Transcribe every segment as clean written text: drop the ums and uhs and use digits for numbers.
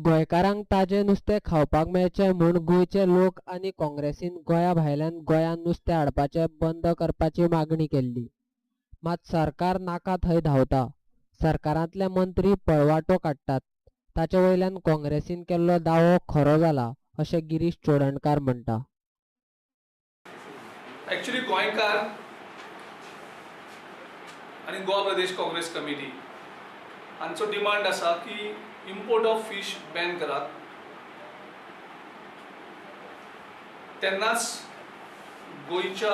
गोंयकारांक ताजें नुस्तें खावपाक मेळचें म्हूण गोंयचे लोक आनी काँग्रेसीन गोंया भायल्यान गोंयांत नुस्तें हाडपाचें बंद करपाची मागणी केल्ली. मात सरकार नाका थंय धांवता. सरकारांतले मंत्री पळवाटो काडटात. ताचे वयल्यान काँग्रेसीन केल्लो दावो खरो जाला अशें गिरीश चोडणकार म्हणटा. एक्चुअली गोंयकार आनी गोवा प्रदेश काँग्रेस कमिटी हांचो डिमांड आसा की इम्पोर्ट ऑफ फिश बॅन करात, तेन्नाच गोंयच्या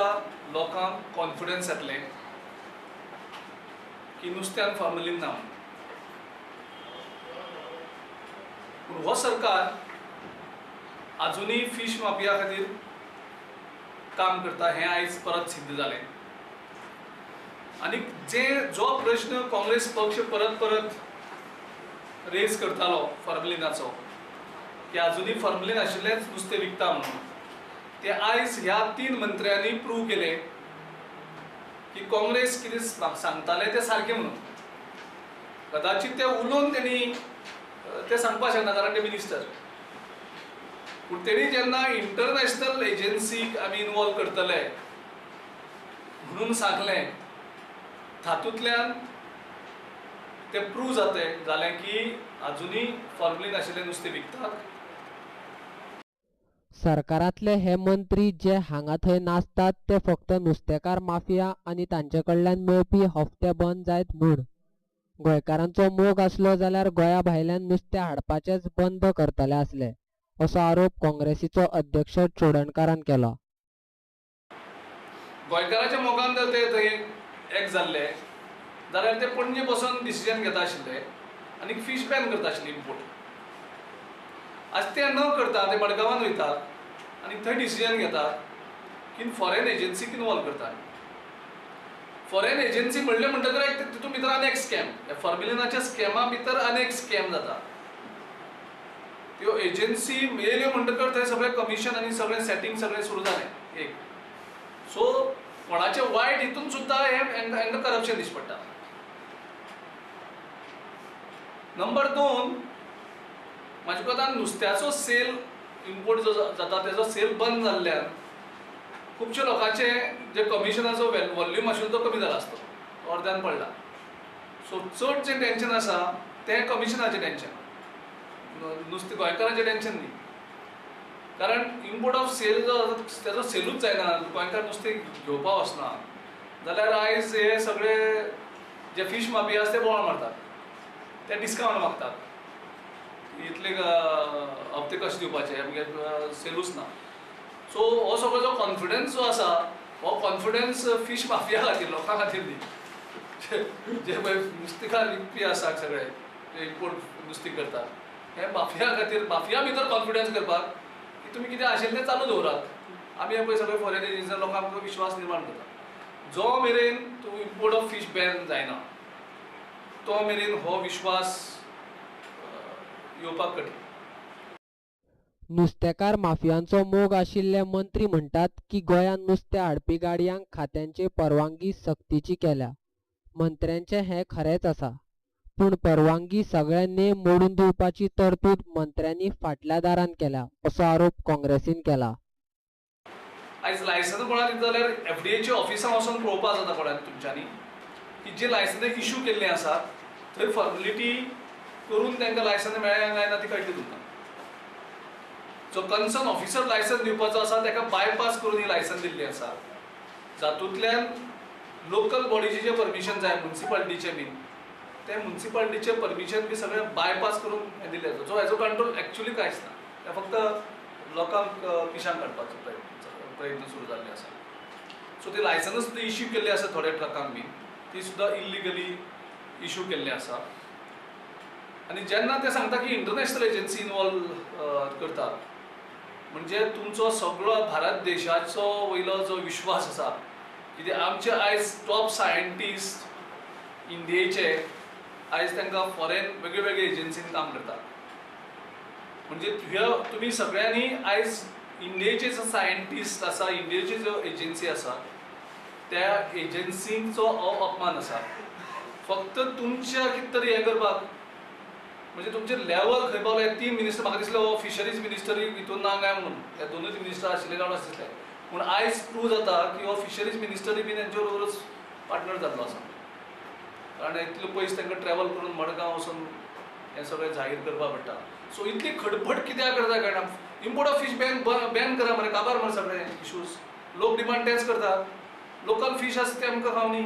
लोकांक कॉन्फिडन्स येतलें की नुस्त्यान फॉर्मलीन ना. पूण हो सरकार आजुनूय फिश माफिया खातीर काम करता हें आयज परत सिद्ध जालें. आनी जे जो प्रश्न काँग्रेस पक्ष परत परत रेज करतालो फॉर्मलिनाचो की आजुनूय फॉर्मलीन आशिल्लेंच नुस्तें विकता म्हणून, ते आयज ह्या 3 मंत्र्यांनी प्रूव केलें की काँग्रेस कितें सांगतालें तें सारकें म्हणून. कदाचित ते उलोवन तेणी ते सांगपाक शकना कारण ते मिनिस्टर, पूण तेणी जेन्ना इंटरनॅशनल एजन्सीक आमी इनवॉल्व करतले म्हणून सांगलें, तातूंतल्यान ते प्रूव जाते जालें की आजुनूय फॉर्मलीन आशिल्लें नुस्तें विकतात. सरकारांतले हे मंत्री जे हांगा थंय नाचतात ते फक्त नुस्तेकार माफिया आनी तांचे कडल्यान मेळपी हफ्ते बंद जायत म्हूण. गोंयकारांचो मोग आसलो जाल्यार गोंया भायल्यान नुस्तें हाडपाचेंच बंद करतले आसले असो आरोप काँग्रेसीचो अध्यक्ष चोडणकारान केला. गोंयकाराच्या मोगान जर ते थंय एक जाल्ले जाल्यार ते पणजे बसून डिसिजन घेता आशिल्ले आनी फीश बॅन करता आशिल्ले इम्पोर्ट. आज ते न करता ते मडगांवान वयतात आनी थंय डिसिजन घेतात की फॉरेन एजन्सीक इनवॉल्व करतात. फॉरेन एजन्सी म्हणलें म्हणटकर एक तितून भितर अनेक स्कॅम, ह्या फॉर्मलिनाच्या स्कॅमा भितर अनेक स्कॅम जाता. त्यो एजन्सी येयल्यो म्हणटकर थंय सगळें कमिशन आनी सगळें सेटींग सगळें सुरू जालें एक. सो कोणाचें वायट हितून सुद्दां हें हांकां करप्शन दिश्टी पडटा. नंबर 2, म्हाजे कोतान नुस्त्याचो सेल इम्पोर्ट जो जाता तेजो सेल बंद जाल्ल्यान खुबशे लोकांचे जे कमिशनाचो वॉल्यूम आशिल्लो तो कमी जाला आसतो, तो अर्द्यान पडला. सो चड जें टेंशन आसा तें कमिशनाचें टेंशन, नुस्तें गोंयकारांचें टेंशन न्ही. कारण इम्पोर्ट ऑफ सेल जो तेजो सेलूच जायना, गोंयकार नुस्तें घेवपाक वचना जाल्यार आयज हे सगळे जे फिश माफिया आसा ते बोवाळ मारतात, ते डिस्कावंट मागतात, इतले हप्ते कशे दिवपाचे आमगे सेलूच ना. सो हो सगळो जो कॉन्फिडन्स जो आसा हो कॉन्फिडन्स फिश माफिया खातीर, लोकां खातीर न्ही, जे पळय नुस्तेकार विकपी आसा सगळे ते इम्पोर्ट नुस्तें करतात हे माफिया खातीर, माफिया भितर कॉन्फिडन्स करपाक की तुमी कितें आशिल्लें तें चालू दवरात, आमी पळय सगळे फॉरेन एजन्सी लोकांक विश्वास निर्माण करता. जो मेरेन तूं इम्पोर्ट ऑफ फीश बॅन जायना तो मेरेन हो विश्वास येवपाक कठीण. नुस्तेकार माफियांचो मोग आशिल्ले मंत्री म्हणटात की गोंयांत नुस्तें हाडपी गाडयांक खात्यांची परवानगी सक्तीची केल्या. मंत्र्यांचें हें खरेंच आसा, पूण परवानगी सगळे नेम मोडून दिवपाची तरतूद मंत्र्यांनी फाटल्या दारान केल्या असो आरोप काँग्रेसीन केला. आयज लायसन्स कोणाक दिता जाल्यार एफडीएच्या ऑफिसां वचून पळोवपाक जाता कोणाक तुमच्यांनी की जी लायसनां इशू केल्लीं आसात थंय फॉर्मेलिटी करून तांकां लायसन्स मेळ्ळें काय ना ती कळटली तुमकां. जो कन्सर्न ऑफिसर लायसन्स दिवपाचो आसा ताका बायपास करून ही लायसन्स दिल्ली आसा, जातूंतल्यान लोकल बॉडीचें जें परमिशन जाय मुन्सिपालिटीचें बीन तें मुन्सिपालिटीचें परमिशन बी सगळें बायपास करून हें दिल्लें आसा. सो हेजो कंट्रोल एक्चुअली कांयच ना, तें फक्त लोकांक पिशान काडपाचो प्रयत्न सुरू जाल्ले आसा. सो ती लायसन्स सुद्दां इश्यू केल्ली आसा थोड्या ट्रकांक बी, ती सुद्दां इल्लिगली इश्यू केल्ली आसा. आनी जेन्ना ते सांगता की इंटरनॅशनल एजन्सी इनवॉल्व करतात म्हणजे तुमचो सगळो भारत देशाचो वयलो जो विश्वास आसा कित्याक आमचे आयज टॉप सायंटिस्ट इंडियेचे आयज तांकां फॉरेन वेगळे वेगळे एजन्सीन काम करतात. म्हणजे ह्यो तुमी सगळ्यांनी आयज इंडियेचे जो सायंटिस्ट आसा, इंडियेची ज्यो एजन्सी आसा त्या एजन्सींचो हो अपमान आसा. फक्त तुमच्या कितें तरी हें करपाक म्हणजे तुमचें लेवल खंय पावलें. 3 मिनिस्टर म्हाका दिसलें हो फिशरीज मिनिस्टरूय हितून ना काय म्हणून, ह्या दोनूच मिनिस्टर आशिल्ले काय अशें दिसलें. पूण आयज प्रूव जाता की हो फिशरीज मिनिस्टरूय बी तेंचे बरोबरच पार्टनर जाल्लो आसा, कारण इतलो पयस तांकां ट्रॅवल करून मडगांव वचून हें सगळें जाहीर करपाक पडटा. सो इतली खडबड कित्याक करता कळना. Import of fish Ben ban करा मरे, काबार मरे सगळे इशूज. लोक डिमांड तेच करता, लोकल फीश आसा ते आमकां खावनी.